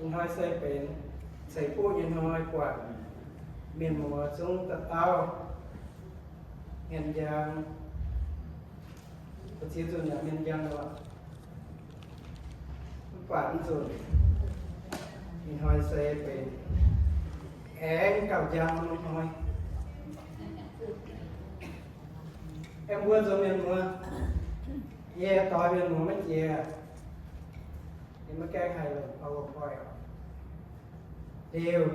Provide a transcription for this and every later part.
Ih hnoi se benx ceix fuqv nyei hnoi, buatc mienh muoz zungv daaih dauh hmien njang, mbuo ziux zunh yaac hmien njang lorqc. Mv baac mv nzunc, ih hnoi se benx aengx gauh njang nyei hnoi. Aengx mbuo nzunc mienh muoz, yie doix mienh muoz maiv jiex, yie maiv gaengh haih longc PowerPoint oc. Liuz,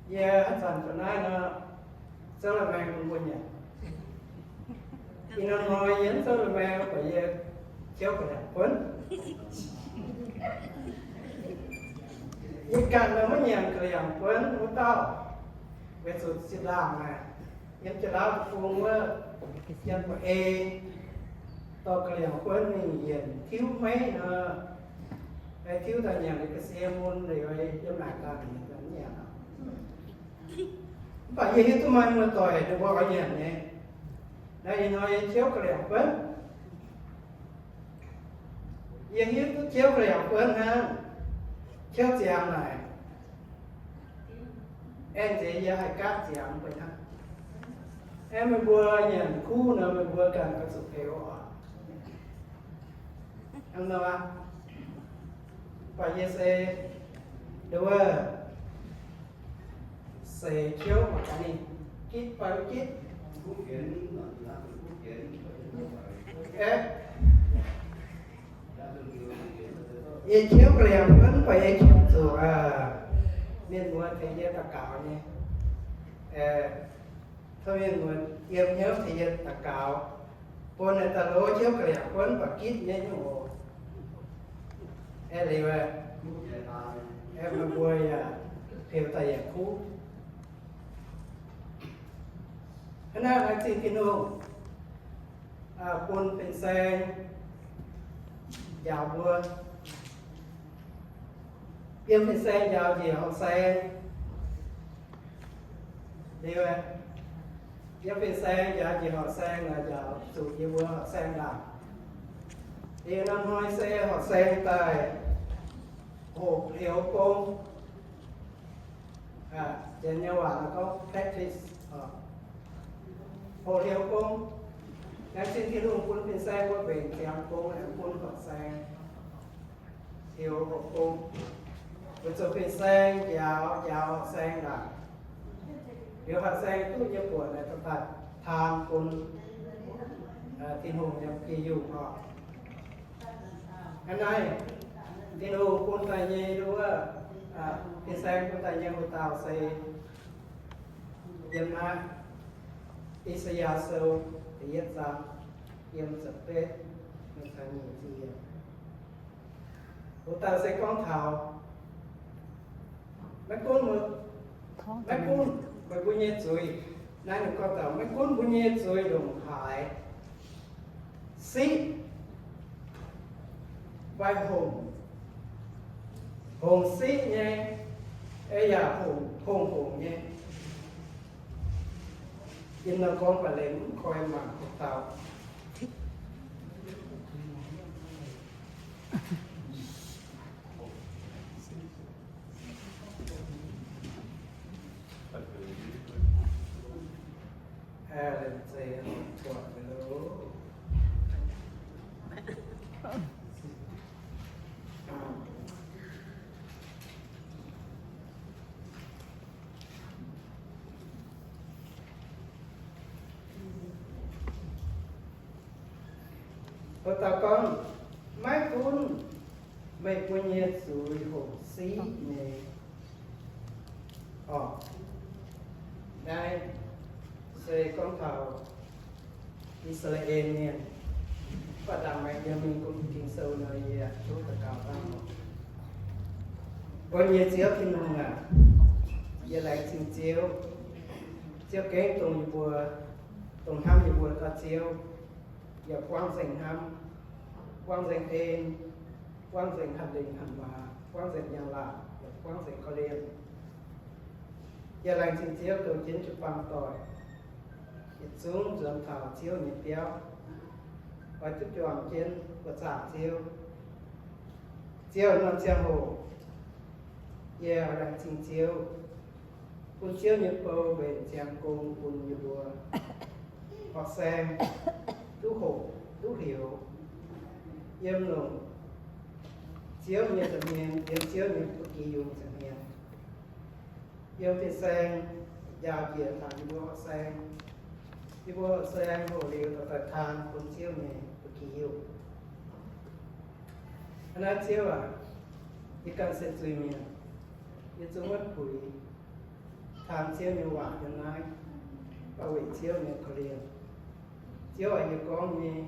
yie hnangv zanc ga'naaiv nor, zouv la'maengx bun mbuo nyanc. Ih hnoi yie mv zouv la'maengx, mv baac yie tiuv ga'liangc buonv. Yie ganh nor maiv nyanc ga'liangc buonv wuov dauh, weic zuqc zinh ndaangc naaic yiem Janx-Laauv deic-bung wuov, janx-buatc ei dorh ga'liangc buonv mingh yienc tiuv hmeiv nor, tiuv daaih nyanc liuz ga'sie mun liuz, yiem naaic daaih mv nyanc. Mv baac yie hiuv duqv maaih muoz-doic ninh mbuo oix nyanc nyei. Naaiv ih hnoi yie tiuv ga'liangc buonv. Yie hiuv duqv tiuv ga'liangc buonv hnangv, tiuv ziangx naaic, aengx nziex yie haih gaatv ziangx mbuo hnangv. Aengx meih mbuo nyanc kuv nor, meih mbuo ganh oix zuqc peux oc. Hnangv nor, mv baac yie se nduov seix tiuv mangc gaax ninh gitv fai mv gitv. Aeqv, yie tiuv ga'liangc buonv, mv baac yie qiemx zuqc mienh muoz tengx yie daux gaux nyei. Tov mienh muoz yiem hnyouv tengx yie daux gaux, bun naaiv daaih lov tiuv ga'liangc buonv baac gitv nyei nyungc oc. Aeqv, liuz, aeqv, meih mbuo yaac peux daaih yaac kuv. Hnangv naaiv laengz zingh Tin-Hungh bun fin-saeng njaaux mbuo. Yiem fin-saeng njaaux njiec horqc saeng. Liuz, yiem fin-saeng njaaux njiec horqc saeng, njaaux zuqc yie mbuo horqc saeng ndaangc. Liuz norm hnoi se horqc saeng daaih hoqc hliouv gong. Janx nyei waac gorngv practice, hoqc hliouv gong. Laengz zingh Tin-Hungh bun fin-saeng mbuo mbenc ziangx gong aengx bun horqc saeng hliouv hoqc gong. Weic zuqc fin-saeng njaaux, njaaux horqc saeng ndaangc. Liuz horqc saeng duqv nyei buonc naaic daaih taan bun Tin-Hungh nyei bun yungh oc. Hnangv naaiv, Tin-Hungh bun daaih nyei wuov, fin-saeng bun daaih nyei wuov dauh se yiem naaiv I^saa^yaa Sou da'yietv zaang, yiem ziepc betv mingh taux nyic ziepc yiemc. Wuov dauh se gorngv taux maiv gunv, maiv gunv meih mbuo nyei zuiz, naaiv ninh gorngv taux maiv gunv mbuo nyei zuiz ndongc haaix, siqv fai hongc, hongc siqv nyei, yaac hongc hongc nyei. Yiem naaiv gorngv baac lengc mv koi mangc haaix dauh. Wuov dauh gorngv, maiv gunv meih mbuo nyei zuiz hongc siqv nyei. Orqc, naaiv se gorngv taux I^saa^laa^en Mienh. Mv baac ndaangc meih yiem mingh gunv Ging-Sou nor, yie tov daux gaux dangh oc. Mbuo nyei Ziouv Tin-Hungh aac, yie laengz zingh Ziouv. Ziouv gengh dongh yie mbuo, dongh hnamv yie mbuo dauh Ziouv, yaac buangv nzengc hnamv, buangv nzengc en, buangv nzengc hatc lingh hatc maaz, buangv nzengc njang-laangc, yaac buangv nzengc korv-lienh. Yie laengz zingh Ziouv douh jienv jiu-baang doic yietc zungv nzuonx taux Ziouv nyei biauv, oix duqv juangc jienv buoqc zaangc Ziouv. Ziouv, norm ziangh hoc yie oix laengz zingh Ziouv, bun Ziouv nyei bou mbenc ziangx gong bun yie mbuo horqc saeng, duqv hoqc duqv hlioux, yiem longc Ziouv nyei nza'hmien, yiem Ziouv nyei ba'gi yungh nza'hmien. Yiem fin-saeng njaaux njiec taux yie mbuo horqc saeng. Yie mbuo horqc saeng hoqc liuz daaih taan bun Ziouv nyei ba'gi yungh. Hnangv naaiv Ziouv aac, yie ganh se zuiz-mienh, yie zungv maiv puix taan Ziouv nyei waac yiem naaiv, baac weic Ziouv nyei korv-lienh. Ziouv aac, yie gorngv nyei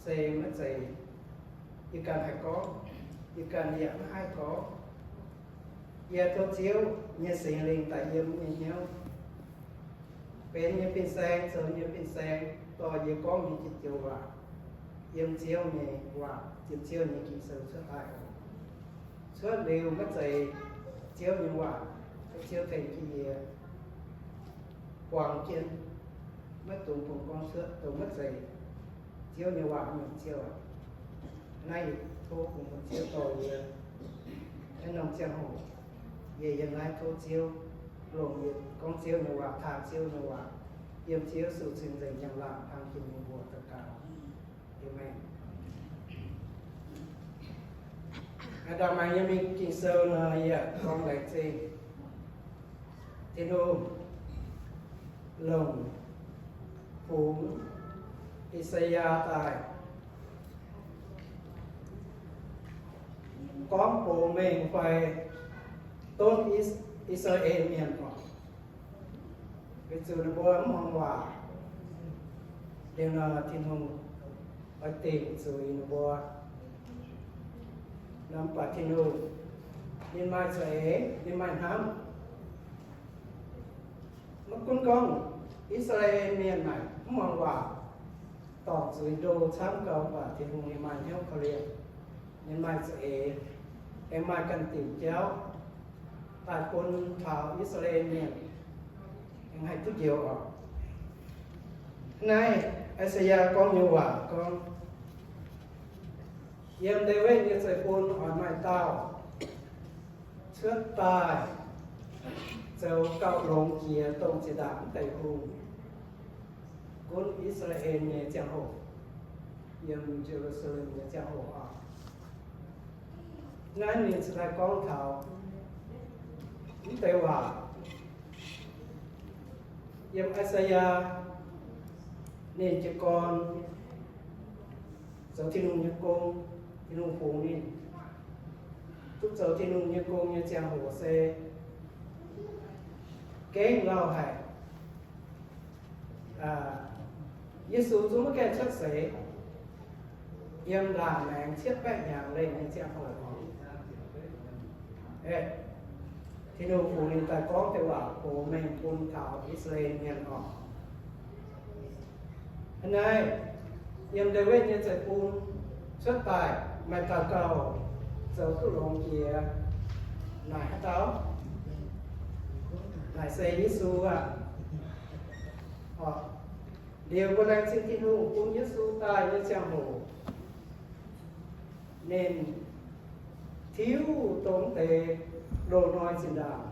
se maiv zeiz yie ganh haih gorngv, yie ganh yaac maiv haih gorngv. Yie tov Ziouv nyei Singx Lingh daaih yiem nyei hnyouv, benx nyei fin-saeng, zoux nyei fin-saeng, dorh yie gorngv nyei joux waac, yiem Ziouv nyei waac, yiem Ziouv nyei Ging-Sou cuotv daaih. Cuotv liuz maiv zeiz Ziouv nyei waac, tov Ziouv tengx jienv yie buangh jienv, maiv dungx bungx gorngv cuotv dongh maiv zeiz Ziouv nyei waac nyungc. Ziouv aac, naaiv yie tov bun Ziouv dorh yie. Naaiv norm ziangh hoc yie yiem naaiv tov Ziouv longc yie gorngv Ziouv nyei waac, taan Ziouv nyei waac, yiem Ziouv Yesu cing-nzengc njang-laangc hnangv jiex nyei mbuox daux gaux. Aamen. Aa, ndau maengx yiem mingh Ging-Sou nor, yie gorngv laengz zingh Tin-Hungh longc fungx I^saa^yaa daaih gorngv box mengh fai donv I^, I^saa^laa^en Mienh oc. Weic zuqc ninh mbuo mv muangx waac, liuz nor Tin-Hungh oix dingc zuiz ninh mbuo. Nor mv baac Tin-Hungh ninh maaih za'eix, ninh maaih hnamv. Maiv gunv gorngv I^saa^laa^en Mienh naaic mv muangx waac, dorngc zuiz ndo camv gau, mv baac Tin-Hungh ninh maaih hnyouv korv-lienh, ninh maaih za'eix, aengx maaih ganh diuc jauv daaih bun taux I^saa^laa^en Mienh aengx haih duqv njoux oc. Naaiv I^saa^yaa gorngv nyei waac gorngv, yiem Ndaawitv nyei zeiv-fun oix maaih dauh cuotv daaih zoux gauh longx jiex dongh zinh ndaangc wuov deix hungh, gunv I^saa^laa^en nyei ziangh hoc, yiem Ye^lu^saa^lem nyei ziangh hoc oc. Naaiv ninh cingx daaih gorngv taux mv deix waac. Yiem I^saa^yaa ninh jiez gorn zoux Tin-Hungh nyei gong, Tin-Hungh fungx ninh duqv zoux Tin-Hungh nyei gong nyei ziangh hoc se gengh lauh haic. Yesu zungv maiv gaengh cuotv seix, yiem ndaangc maengx cietv baeqv hnyangx lengh nyei ziangh hoc, Tin-Hungh fungx ninh daaih gorngv deix waac box mengh bun taux I^saa^laa^en Mienh oc. Hnangv naaiv, yiem Ndaawitv nyei zeiv-fun cuotv daaih maaih dauh gauh zoux duqv longx jiex naaic haaix dauh? Naaic se Yesu aqv. Liuz mbuo laengz zingh Tin-Hungh bun Yesu daaih nyei ziangh hoc, ninh tiuv dongh deix loz-hnoi zinh ndaangc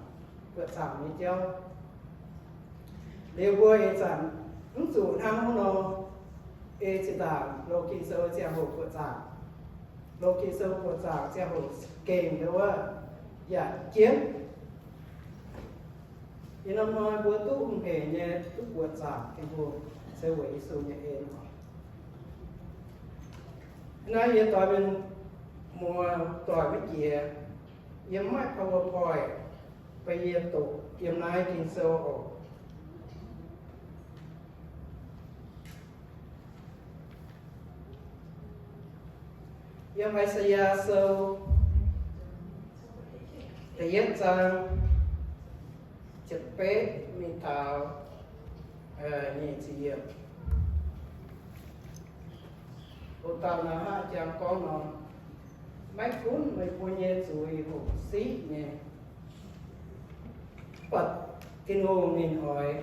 buoqc zaangc nyei jauv. Liuz mbuo ih zanc mv zuqc hnangv nor ei zinh ndaangc loz Ging-Sou ziangh hoc buoqc zaangc. Loz Ging-Sou buoqc zaangc ziangh hoc gengh ndau wuov yaac jienv. Ih norm hnoi mbuo duqv hungh hec nyei duqv buoqc zaangc Tin-Hungh se weic Yesu nyei en oc. Naaiv yie doix mienh muoz doic maiv jiex, yie mv maaih PowerPoint, beiv yie doqc yiem naaiv Ging-Sou oc. Yiem I^saa^yaa Sou da'yietv zaang ziepc betv mingh taux nyic ziepc yiemc. Hoc dauh naaiv haav jangx gorngv nor, maiv gunv meih mbuo nyei zuiz hoqc siqv nyei, mv baac Tin-Hungh ninh oix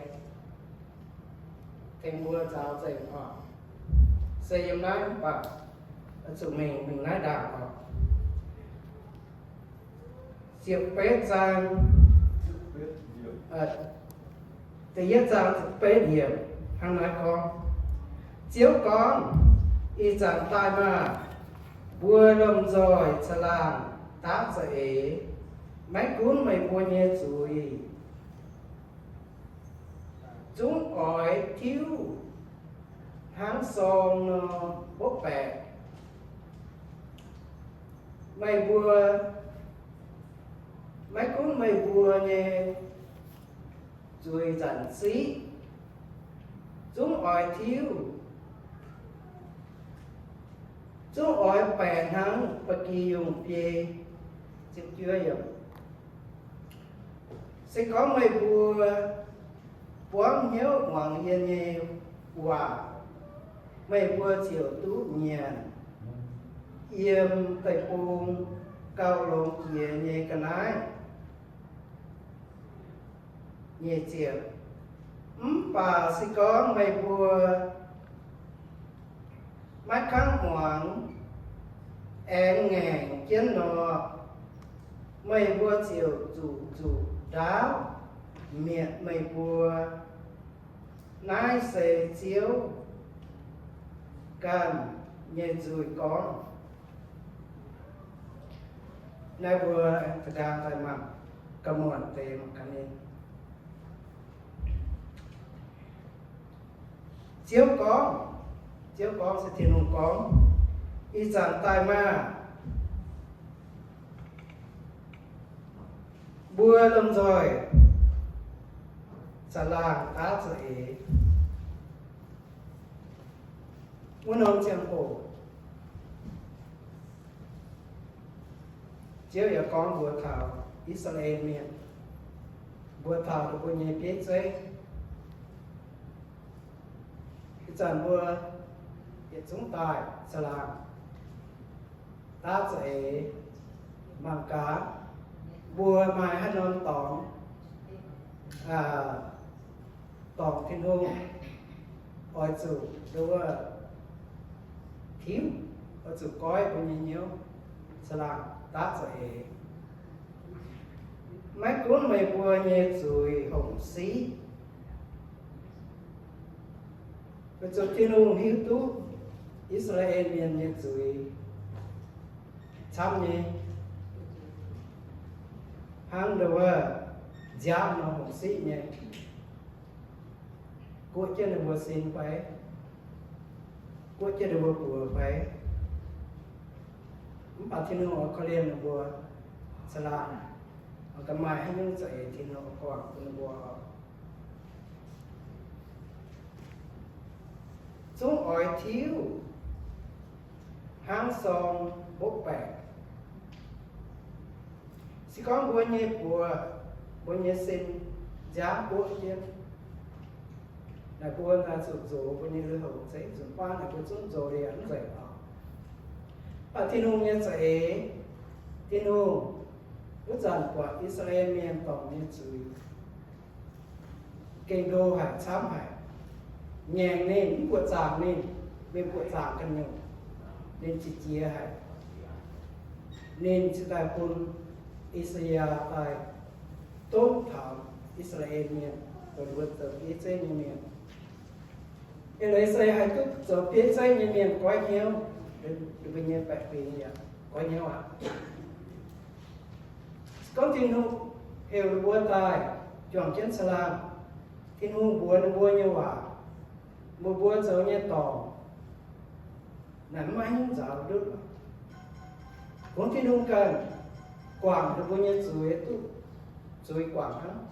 tengx mbuo nzaaux nzengc oc. Se yiem naaiv mv baac zuqc mingh, mingh naaiv ndaangc oc. ziepc betv zaang, da'yietv zaang ziepc betv yiemc hnangv naaiv gorngv, Ziouv gorngv, Ih zanc daaih maah! Mbuo lomh nzoih caangh laangh daav za'eix, maiv gunv meih mbuo nyei zuiz zungv oix tiuv hnangv sorng nor mbopv baeqc. Meih mbuo, maiv gunv meih mbuo nyei zuiz nzanc siqv zungv oix tiuv, zungv oix baeqc hnangv ba'gi yungh biei. Se gorngv meih mbuo buangv hnyouv muangx yie nyei waac, meih mbuo ziouc duqv nyanc yiem deic-bung gauh longx jiex nyei ga'naaiv. Nyic ziepc, Mv baac se gorngv meih mbuo maiv kangv muangx, aengx ngaengc jienv nor, meih mbuo ziouc zuqc zuqc ndaauv mietc meih mbuo. Naaiv se Ziouv ganh nyei nzuih gorngv. Naaiv mbuo za'gengh daaih mangc ga'muotc deix mangc gaax ninh. Ziouv gorngv, Ziouv gorngv se Tin-Hungh gorngv, Ih zanc daaih maah! Mbuo lomh nzoih caangh laangh daav za'eix. Wuov norm ziangh hoc Ziouv yaac gorngv mbuox taux I^saa^laa^en Mienh, mbuox taux ninh mbuo nyei bieiv zeiv. Ih zanc mbuo yietc zungv daaih caangh laangh daav za'eix. Mangc gaax, mbuo maaih haaix norm dorngx, dorngc Tin-Hungh oix zuqc nduov tiuv, oix zuqc goiv mbuo nyei hnyouv caangh laangh daav za'eix. Maiv gunv meih mbuo nyei zuiz hongc siqv, weic zuqc Tin-Hungh hiuv duqv I^saa^laa^en Mienh nyei zuiz camv nyei, hnangv nduov nziaamv nor hongc siqv nyei, guoqv jienv ninh mbuo sin fai, guoqv jienv ninh mbuo buoz fai. Mv baac Tin-Hungh oix korv-lienh ninh mbuo caangh laangh, oix ganh maaih haaix nyungc za'eix Tin-Hungh oix guangc bun ninh mbuo oc. Zungv oix tiuv hnangv sorng mbopv baeqc. Se gorngv mbuo nyei buoz, mbuo nyei sin nziaamv guoqv jienv, naaic mbuo daaih zuqc nzox mbuo nyei lui-houx se zuqc baav naaic mbuo zungv nzox liuz mv nzengc oc. Mv baac Tin-Hungh nyei za'eix, Tin-Hungh wuov zanc buatc I^saa^laa^en Mienh dorngc nyei zuiz gengh ndo haic, camv haic, ngaengc ninh, mv buoqc zaangc ninh, mingh buoqc zaangc ganh nyungc, ninh qiex jiez haic. Ninh cingx daaih bun I^saa^yaa daaih donv taux I^saa^laa^en Mienh, dongh mbuo zoux bieiv zeiv nyei mienh. Eix leiz se haih duqv zoux bieiv zeiv nyei mienh goiv hnyouv, ninh mbuo nyei baeqc fingx yaac goiv hnyouv aqv. Gorngv Tin-Hungh heuc ninh mbuo daaih juangc jienv caangh laangh, Tin-Hungh mbuox ninh mbuo nyei waac, mbuo mbuo zoux nyei dorngc, naaic mv maaih haaix nyungc nzaaux ndutv. Kungx Tin-Hungh ganh guangc ninh mbuo nyei zuiz duqv zuiz guangc hnangv.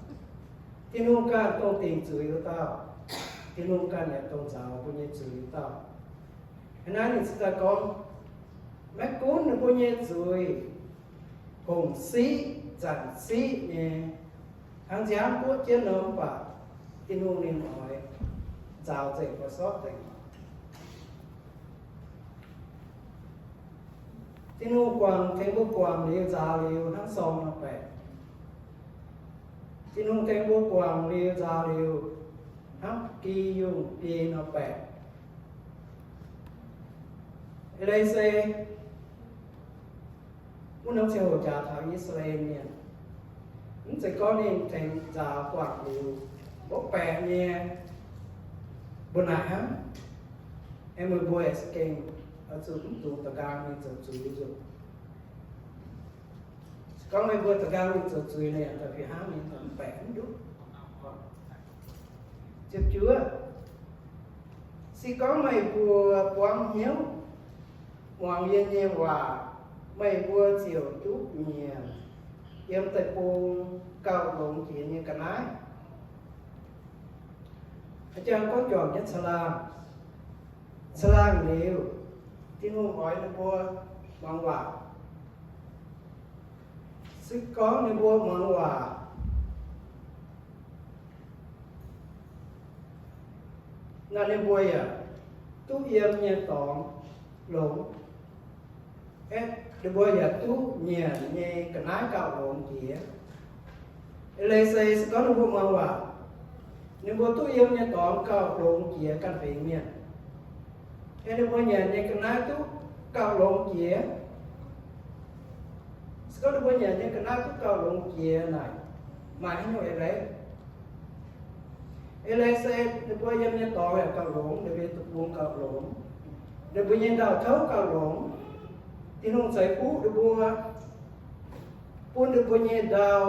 Tin-Hungh ganh dongh dingc zuiz wuov dauh, Tin-Hungh ganh yaac dongh nzaaux mbuo nyei zuiz wuov dauh. Hnangv naaiv ninh cingx daaih gorngv, maiv gunv ninh mbuo nyei zuiz hongc siqv zanc siqv nyei, hnangv nziaamv guoqv jienv nor, mv baac Tin-Hungh ninh oix nzaaux nzengc, oix sortv nzengc. Tin-Hungh guangc, tengx mbuo guangc liuz nzaaux liuz hnangv sorng nor baeqc. Tin-Hungh tengx mbuo guangc liuz nzaaux liuz hnangv ba'gi yungh biei nor baeqc. Eix leiz se Wuov norm ziangh hoc jaax taux I^saa^laa^en Mienh, mv zeiz gorngv ninh tengx nzaaux guangc liuz, mbuo baeqc nyei mbuo naaic hnangv, aengx meih mbuo aengx za'gengh oix zuqc mv dungx da'nqaang mingh zoux zuiz nzunc. Se gorngv meih mbuo da'nqaang mingh zoux zuiz nor, yaac daaih fih hnangv nyei, mv baeqc mv duqv. Ziepc juov, se gorngv meih mbuo buangv hnyouv muangx yie nyei waac, meih mbuo ziouc duqv nyiemc yiem deic-bung gauh longx jiex nyei ga'naaiv. A'jang gorngv juangc nyei caangh laangh. Caangh laangh liuz, Tin-Hungh oix ninh mbuo muangx waac. Se gorngv ninh mbuo muangx waac, naaiv ninh mbuo yaac duqv yiem nyei dorngx longx. Aeqv, ninh mbuo yaac duqv nyanc nyei ga'naaiv gauh longx jiex. Eix leiz se, se gorngv ninh mbuo muangx waac, ninh mbuo duqv yiem nyei dorngx gauh longx jiex ganh fingx mienh. Aeqv, ninh mbuo nyanc nyei ga'naaiv duqv gauh longx jiex. Se gorngv ninh mbuo nyanc nyei ga'naaiv duqv gauh longx jiex naaic, maaih haaix nyungc eix leiz? Eix leiz se ninh mbuo yiem nyei dorngx yaac gauh longx, ninh mbuo nyei deic-bung gauh longx, ninh mbuo nyei ndau-touv gauh longx. Tin-Hungh ceix fuqv ninh mbuo, bun ninh mbuo nyei ndau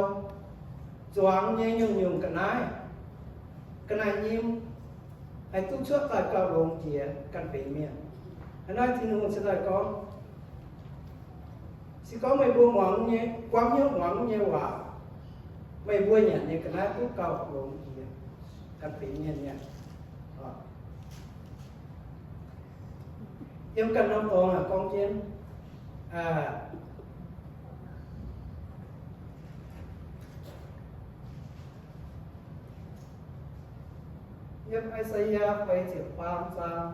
zuangx nyei nyungc-nyungc ga'naaiv, ga'naaiv nyim, haih duqv cuotv daaih gauh longx jiex ganh fingx mienh. Hnangv naaiv Tin-Hungh cingx daaih gorngv, se gorngv meih mbuo muangx nyei, buangv hnyouv muangx nyei waac, meih mbuo nyanc nyei ga'naaiv duqv gauh longx jiex ganh fingx mienh mi'aqv. Yiem ganh norm dorngx aah, gorngv jienv, yiem I^saa^yaa feix ziepc faam zaang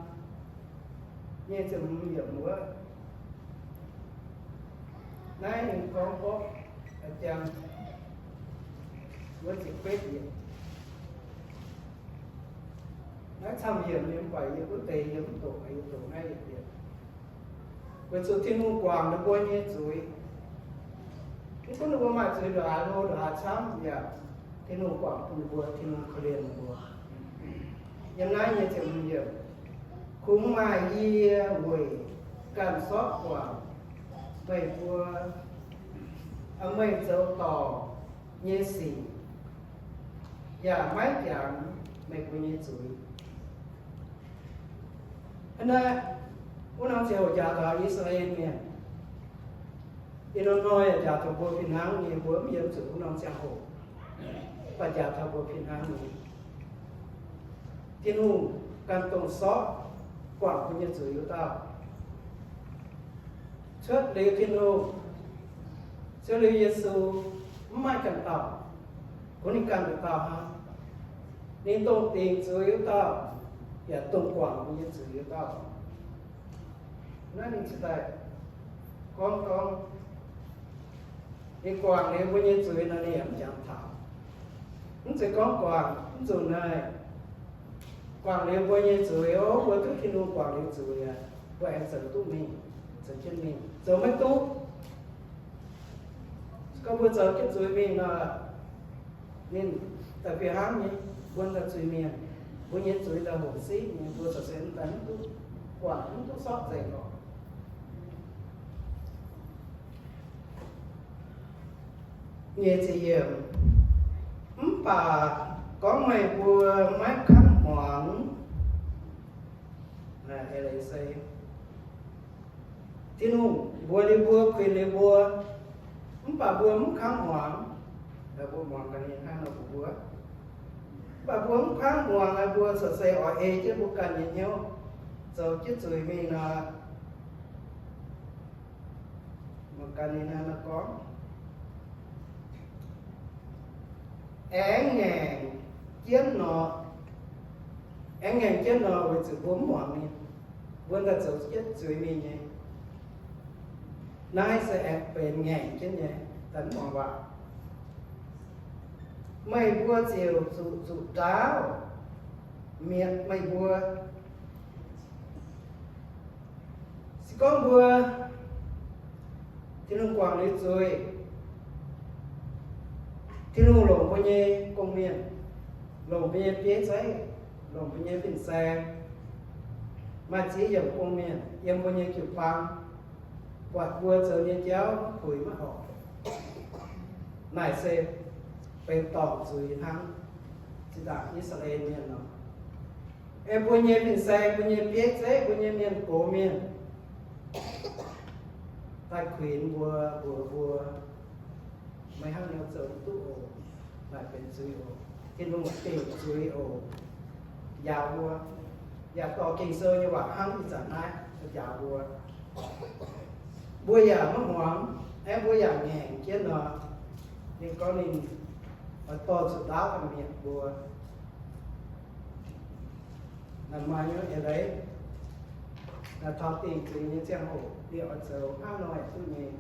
nyei ziepc hmz yiemc wuov, naaiv ninh gorngv gorqv, a'jang, wuov ziepc betv yiemc. Naaiv camv yiemc nyei, mv baac yie wuov deix yie mv doqc, yie doqc naaiv yietc yiemc. Weic zuqc Tin-Hungh guangc ninh mbuo nyei zuiz. Mv gunv ninh mbuo maaih zuiz ndongc haaix hlo ndongc haaix camv yaac, Tin-Hungh guangc bun ninh mbuo, Tin-Hungh korv-lienh ninh mbuo. Yiem naaiv nyei ziepc hmz yiemc, kungx maaih yie weic ganh sortv guangc meih mbuo, meih zoux dorngc nyei sic, yaac maiv jangx meih mbuo nyei zuiz. Hnangv naaiv, wuov norm ziangh hoc jaax taux I^saa^laa^en Mienh, ih hnoi-hnoi yaac jaax taux mbuo fih hnangv nyei, mbuo mv yiem zuqc wuov norm ziangh hoc, mv baac jaax taux mbuo fih hnangv nyei. Tin-Hungh ganh dongh sortv guangc mbuo nyei zuiz wuov dauh. Cuotv liuz Tin-Hungh, cuotv liuz Yesu, mv maaih ganh dauh, gunv ninh ganh nduqc dauh hnangv. Ninh dongh dingc zuiz wuov dauh, yaac dongh guangc mbuo nyei zuiz wuov dauh. Naaiv ninh cingx daaih gorngv gorngv, ninh guangc liuz mbuo nyei zuiz nor, ninh yaac mv jangx taux. Mv zeiz gorngv guangc mv zuqc naaic, guangc liuz mbuo nyei zuiz, o, mbuo duqv Tin-Hungh guangc liuz zuiz aqv, mbuo aengx zoux duqv mingh, zoux jienv mingh. Zoux maiv duqv, gorngv mbuo zoux jienv zuiz mingh nor, ninh daaih fih hnangv nyei, mbuo daaih zuiz-mienh, mbuo nyei zuiz daaih hoqc siqv nyei, mbuo zoux se mv daaih mv duqv guangc, mv duqv sortv nzengc lorqc. Nyic ziepc yiemc, mv baac gorngv meih mbuo maiv kangv muangx, eix leiz se Tin-Hungh mbuox liuz mbuo, kuinx liuz mbuo, mv baac mbuo mv kangv muangx. Mbuo muangx ga'naaiv hnangv nor bun mbuo. Mv baac mbuo mv kangv muangx, mbuo corc se oix ei jienv mbuo ganh nyei hnyouv zoux jienv zuiz mingh nor, mbuo ganh nyei hnangv nor gorngv, aengx ngaengc jienv nor, aengx ngaengc jienv nor weic zuqc mbuo mv muangx ninh, mbuo daaih zoux jienv zuiz mingh nyei. Naaiv se aengx benx ngaengc jienv nyei, daaih mv muangx waac. Meih mbuo ziouc zuqc zuqc ndaauv mietc meih mbuo. Se gorngv mbuo Tin-Hungh guangc liuz zuiz. Tin-Hungh longc mbuo nyei gong-mienh, longc mbuo nyei bieiv zeiv, longc mbuo nyei fin-saeng, maaih ziex yiemc gong-mienh yiem mbuo nyei jiu-baang, buatc mbuo zoux nyei jauv maiv puix maiv horpc. Naaic se benx dorngc zuiz hnangv. Zinh ndaangc I^saa^laa^en Mienh nor, aengx mbuo nyei fin-saeng, mbuo nyei bieiv zeiv, mbuo nyei mienh gox mienh daaih kuinx mbuo, mbuox mbuo, meih hnangv nor zoux duqv oc. Naaic benx zuiz oc. Tin-Hungh dingc zuiz oc, njaaux mbuo. Yaac dorh Ging-Sou nyei waac hnangv ih zanc naaiv njaaux mbuo. Mbuo yaac maiv muangx, aengx mbuo yaac ngaengc jienv nor, ninh gorngv ninh oix dorh zuqc ndaauv daaih mietc mbuo. Naaic maaih nyei eix leiz, naaic taux dingc zuiz nyei ziangh hoc ninh oix zoux hnangv nor yaac duqv nyei.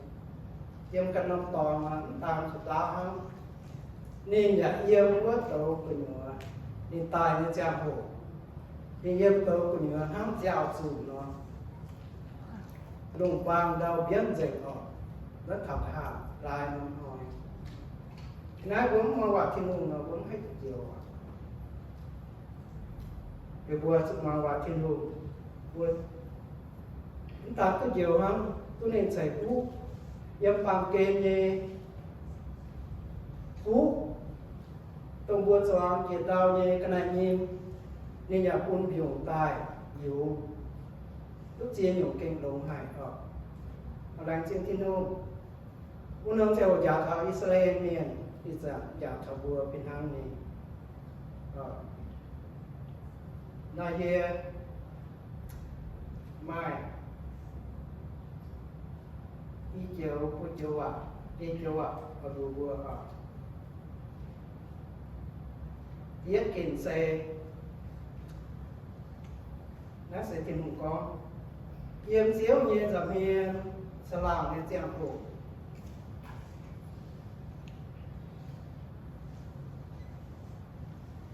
Yiem ganh norm dorngx mv daan zuqc ndaauv hnangv. Ninh yaac yiem wuov douz gu'nyuoz, ninh daaih nyei ziangh hoc, ninh yiem douz gu'nyuoz hnangv nziaaux-zunc nor, lungh baang ndau mbienv nzengc orqc, maiv taux nqa'haav laai norm hnoi. Naaiv mbuo mv muangx waac Tin-Hungh nor, mbuo mv haih duqv njoux aqv. Liuz mbuo zuqc muangx waac Tin-Hungh, mbuo mv daan duqv njoux hnangv, duqv ninh ceix fuqv yiem baamh gen nyei fuqv, dongh mbuo zuangx jiex ndau nyei ga'naaiv nyim, ninh yaac bun mbiungc daaih yungz, duqv ziex nyungc gengh longx haic orqc. Laengz zingh Tin-Hungh. Wuov norm ziangh hoc njaaux taux I^saa^laa^en Mienh, ih zanc njaaux taux mbuo fih hnangv nyei. Naaiv yie maaih i joux, buo joux waac, i joux waac oix mbuox mbuo oc. Yietv ginc se, naaiv se Tin-Hungh gorngv, yiem Ziouv nyei nza'hmien caangh laangh nyei ziangh hoc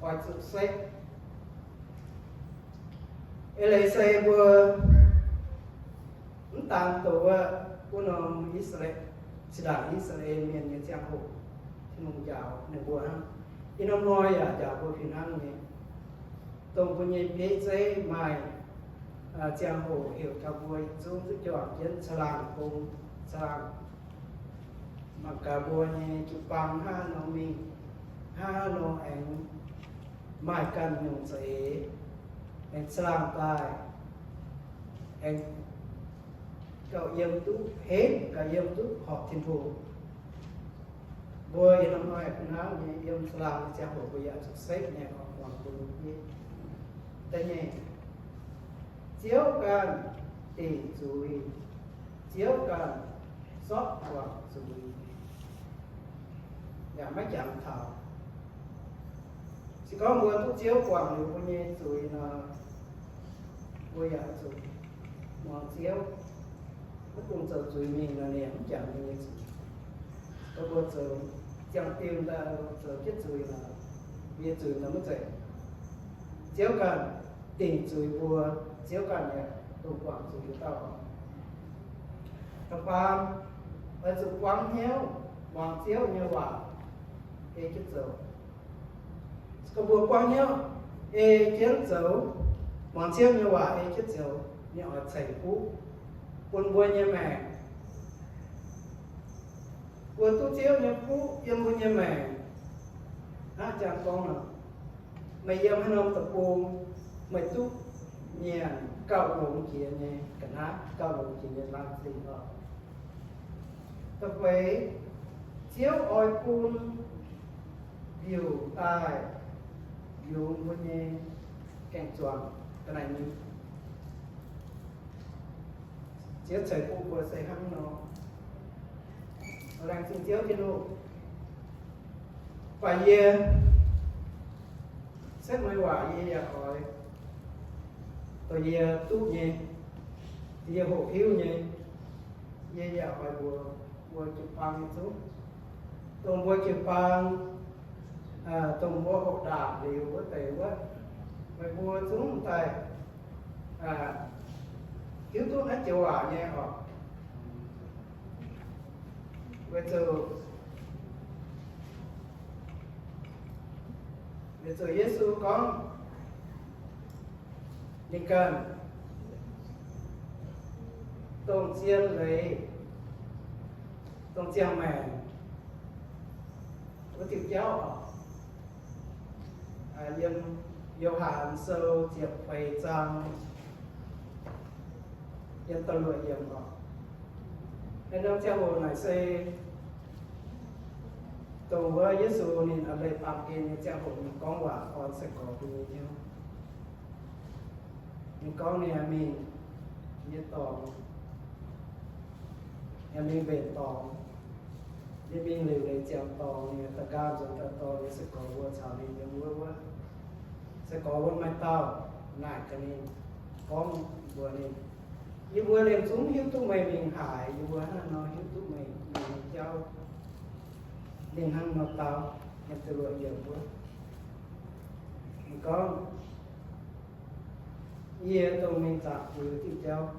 oix zuqc sekv. Eix leiz se mbuo mv daan doz wuov norm I^saa^laa, zinh ndaangc I^saa^laa^en Mienh nyei ziangh hoc, Tin-Hungh njaaux ninh mbuo hnangv. Ih norm hnoi yaac njaaux mbuo fih hnangv nyei. Dongh mbuo nyei bieiv zeiv maaih ziangh hoc heuc taux mbuo yietc zungv duqv juangc jienv caangh laangh gong, caangh laangh mangc gaax mbuo nyei jiu-baang hnangv haaix nor mingh, hnangv haaix nor aengx maaih ganh nyungc za'eix, aengx caangh laangh daaih, aengx gauh yiem duqv henv, gauh yiem duqv horpc Tin-Hungh. Mbuo ih norm hnoi hnangv nyei yiem caangh laangh nyei ziangh hoc mbuo yaac zuqc sekv nyei oc, muangx mbuo nyei bieiv. Da'nyeic, Ziouv ganh dingc zuiz, Ziouv ganh zorqv guangc zuiz. Yaac maiv jangx taux. Se gorngv mbuo duqv Ziouv guangc liuz mbuo nyei zuiz nor, mbuo yaac zuqc muangx Ziouv. Maiv dungx zoux zuiz mingh nor, ninh mv jangx mbuo nyei zuiz. Gorngv mbuo zoux ziangh diuh daaih zoux jienv zuiz nor, mbuo nyei zuiz nor maiv zeiz. Ziouv ganh dingc zuiz mbuo, Ziouv ganh yaac dongh guangc zuiz dauh. Da'faam, oix zuqc buangv hnyouv muangx Ziouv nyei waac ei jienv zoux. Se gorngv mbuo buangv hnyouv ei jienv zoux, muangx Ziouv nyei waac ei jienv zoux, ninh oix ceix fuqv bun mbuo nyei maengc. Mbuo duqv Ziouv nyei fuqv yiem mbuo nyei maengc. Hnangv jangx gorngv nor, meih yiem haaix norm deic-bung, meih duqv mienh gauh longx jiex nyei ga'naaiv, gauh longx jiex nyei laangz zingh oc. Da'feix, Ziouv oix bun mbiungc daaih yungz mbuo nyei gaeng-zuangx ga'naaiv nyim. Ziouv ceix fuqv mbuo se hnangv nor. Laengz zingh Ziouv Tin-Hungh. Mv baac yie setv meih waac yie yaac oix, dongh yie duqv nyei, yie hoqc hiuv nyei, yie yaac oix mbuox mbuo jiu-baang nyei zungv. Dongh mbuo jiu-baang, dongh mbuo hoqc ndaangc liuz wuov deix wuov, meih mbuo zungv daaih hiuv duqv naaiv joux waac nyei oc. Weic zuqc, weic zuqc Yesu gorngv ninh ganh dongh zien leiz, dongh ziangh maengc wuov diuh jauv oc. Yiem Yo^han Sou ziepc feix zaang yiem da'luoqc yiemc oc. Naaiv norm ziangh hoc naaic se dongh wuov Yesu ninh a'leiz baamh gen nyei ziangh hoc ninh gorngv waac orn sai-gorx mbuo nyei hnyouv. Ninh gorngv ninh mingh nyei dorngx, ninh mingh mbenc dorngx, ninh mingh liuc leiz ziangx dorngx, ninh da'nqaam nzuonx daaih dorh ninh nyei sai-gorx mbuo caux ninh yiem wuov wuov. Sai-gorx wuov maaih dauh naaic gaax ninh, gorngv mbuox ninh, yie mbuo liemh zungv hiuv duqv meih mingh haaix, yie mbuo hnangv naaiv nor hiuv duqv meih mingh nyei jauv. Ninh hnangv nor dau, yiem da'luoqc yiemc wuov. Ninh gorngv, yie dongh mingh zaqc diuh diuh jauv.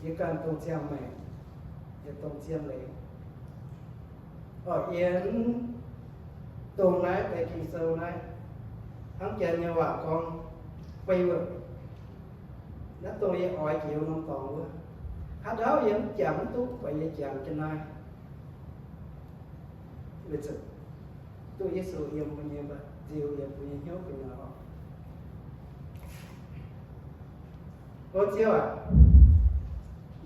Yie ganh dongh ziangh maengc, yie dongh zien leiz. Orqv, yie dongh naaiv deix Ging-Sou naaiv, hnangv janx nyei waac gorngv, favor. Naaiv dongh yie oix jiex norm dorngx wuov. Haaix ndau yie mv jangx mv duqv, fai yie jangx jienv naaiv. Weic zuqc duqv Yesu yiem mbuo nyei nziu, yiem mbuo nyei hnyouv gu'nyuoz oc. O Ziouv aac,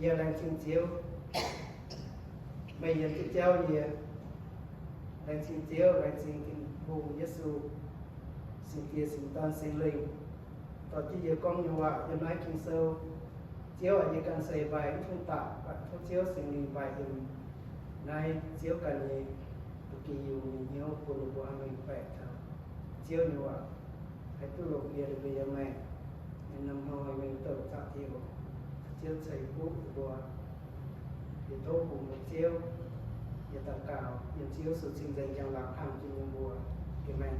yie laengz zingh Ziouv, meih yiem diuh jauv yie. Laengz zingh Ziouv, laengz zingh Tin-Hungh Yesu, Singx Diex, Singx Dorn, Singx Lingh, dorh jienv yie gorngv nyei waac yiem naaiv Ging-Sou. Ziouv aac, yie ganh se mbaih mv tong daqc, mv baac tov Ziouv Singx Lingh mbaih yiem naaiv Ziouv ganh nyei ba'gi yungz nyei hnyouv bun ninh mbuo haih mengh baeqc taux Ziouv nyei waac, haih duqv longc yie liuz mbuo yiem maengc nyei norm hnoi mingh douc zaqc diuc. Ziouv ceix fuqv mbuo. Yie tov Tin-Hungh Ziouv, yie daux gaux yiem Ziouv Yesu cing-nzengc njang-laangc kangh jienv mbuo. Aamen.